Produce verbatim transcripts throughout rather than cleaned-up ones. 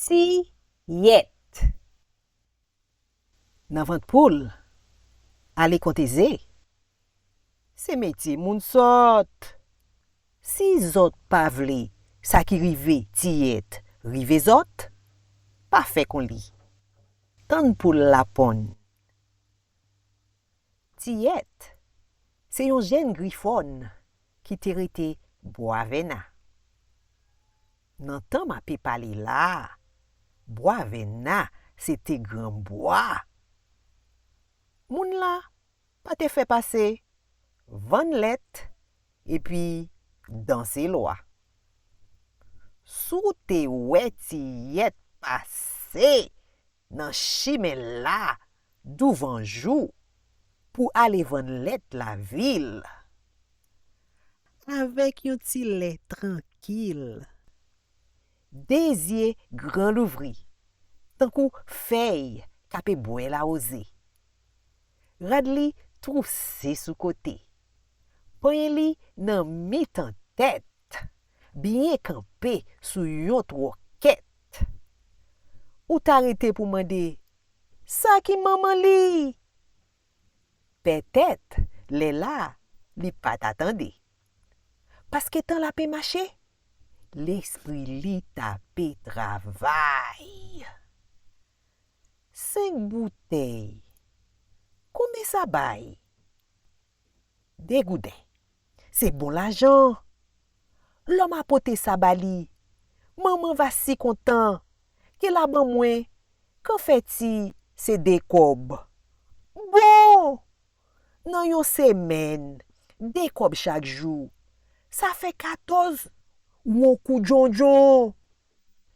Ti yèt. Nan vant poul, ale konte ze. Se metye moun sòt. Si zòt pa vle sa ki rive ti yèt rive zòt, pa fè kon li. Tann poul la ponn. Ti yèt, se yon jèn grifòn ki te rete Bwa Vèna. Nan tan m ape pale la a, Bwa Vèna se te gran bwa. Moun la pa te fè pase vann lèt epi danse lwa. Si w te wè ti yèt pase nan chimen la douvan jou pou ale vann lèt lavil, avèk yon ti lè trankil, de zye gran louvri, tankou fèy k ape bwè lawoze. Rad li twouse sou kote, panyen li nan mitan tèt, byen kanpe sou yon twòkèt. Ou ta rete pou mande, sa ki manman li? Petèt lè la li pa ta tande. Paske tan l ape mache, lespri li t ape travay. Senk boutèy. Konbyen sa bay? De gouden. Se bon lajan. Lè m a pote sa ba li, manman va si kontan. Ke l a ban mwen, kanfèti se de kòb. Bon! Nan yon semèn, de kòb chak jou, sa fè katòz won kou djondjon.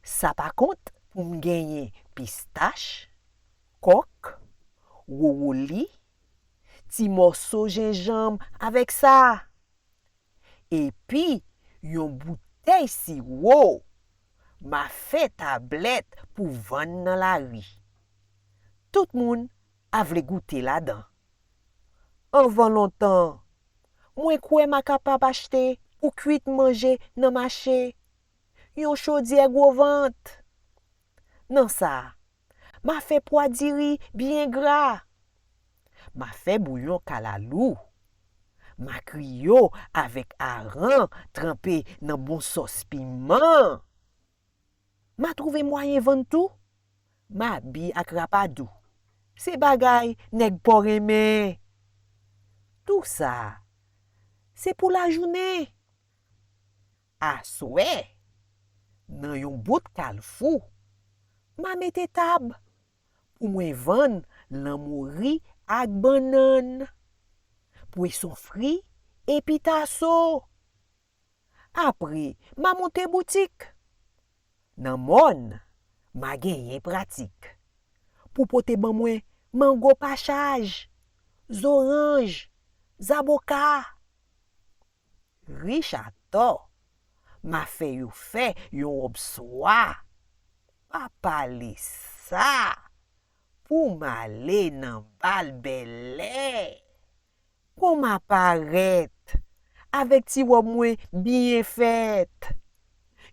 Sa pa kont pou m genyen pistach, kòk, wowoli, ti mòso jenjanm avèk sa. Epi yon boutèy siwo, m a fè tablèt pou vann nan lari. Tout moun a vle goute ladan. Anvan lontan, mwen kwè m a kapab achte pou kwit manje nan mache yon chodyè gwo vant. Nan sa, m a fè pwa diri byen gra. M a fè bouyon kalalou. M a kri yo avèk aran tranpe nan bon sòs piman. M a twouve mwayen vann tou mabi ak rapadou. Se bagay nèg pò renmen. Tou sa, se pou lajounen. Aswè, nan yon bout kalfou, m a mete tab pou mwen vann lanmori ak bannann, pweson fri epi taso. Apre, m a monte boutik. Nan mòn, m a genyen pratik pou pote ban mwen mango pa chaj, zoranj, zaboka. Rich atò, m a fè yo fè yon wòb swa. Pa pale sa pou m ale nan bal bèlè. Kon m a parèt avèk ti wòb mwen byen fèt,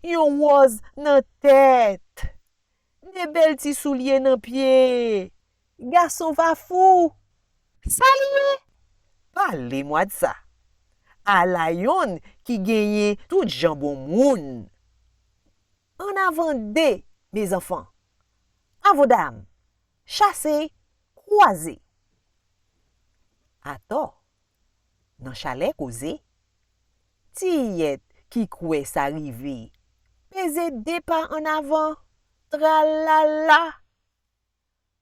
yon wòz nan tèt, de bèl ti soulye nan pye. Gason va fou. Sa li ye? Pale mwa d sa. Ala yonn ki genyen tout jan bon moun. Annavan de, mezanfan. Avodam, chase, kwaze. Atò, nan chalè koze, ti yèt ki kwè sa rive, peze de pa annavan, tralala.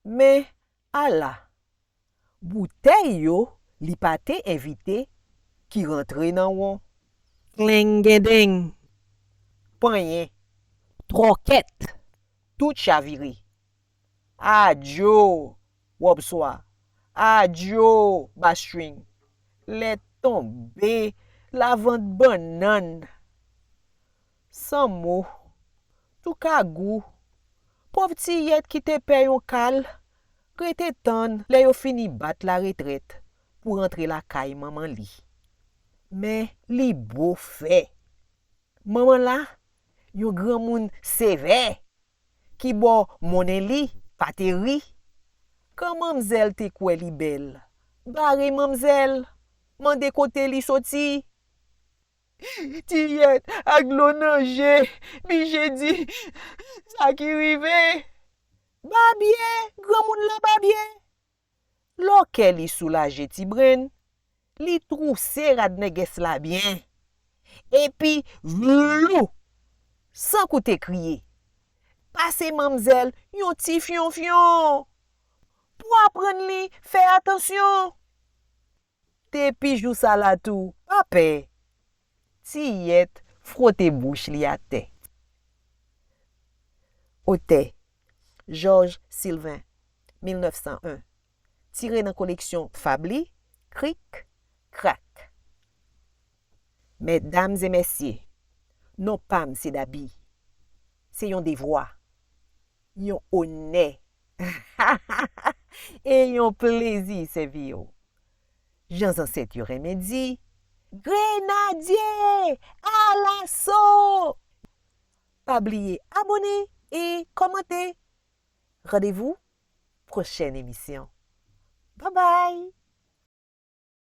Men, ala, boutèy yo li pa te envite ki rantre nan won. Klengendeng. Panyen. Twòkèt. Tout chavire. Adyo, wòb swa. Adyo, bastring. Lè tonbe, lavant bannann. San mo, tou kagou. Pòv ti yèt ki te pè yon kal, rete tann lè yo fini bat laretrèt pou rantre lakay manman li. Men li bo fè. Manman la, yon granmoun sevè, Kibò monnen li pa te ri? Kan manmzèl te kwè li bèl, bare manmzèl, mande kote li soti. Tiyèt ak dlo nan je, biche di, sa ki rive? Babye, granmoun lan babye. Lò kè li soulaje ti brenn, li twouse rad nègès la byen. Epi, vlou, san koute kriye, pase manmzèl yon ti fyonfyon pou aprann li fè atansyon. Depi jou sa la tou, pa pè. Tiyèt fwote bouch li atè. Otè, Georges Sylvain, mil nèf san en. Tire nan koleksyon Fabli, Krik Krak. Medam e mesye, non pa m se Dabi. Se yon devwa, yon onè e yon plezi sèvi w. Jan zansèt yo renmen di, Grenadye alaso! Pa bliye abòne e kòmante. Randevou pwochèn emisyon. Babay!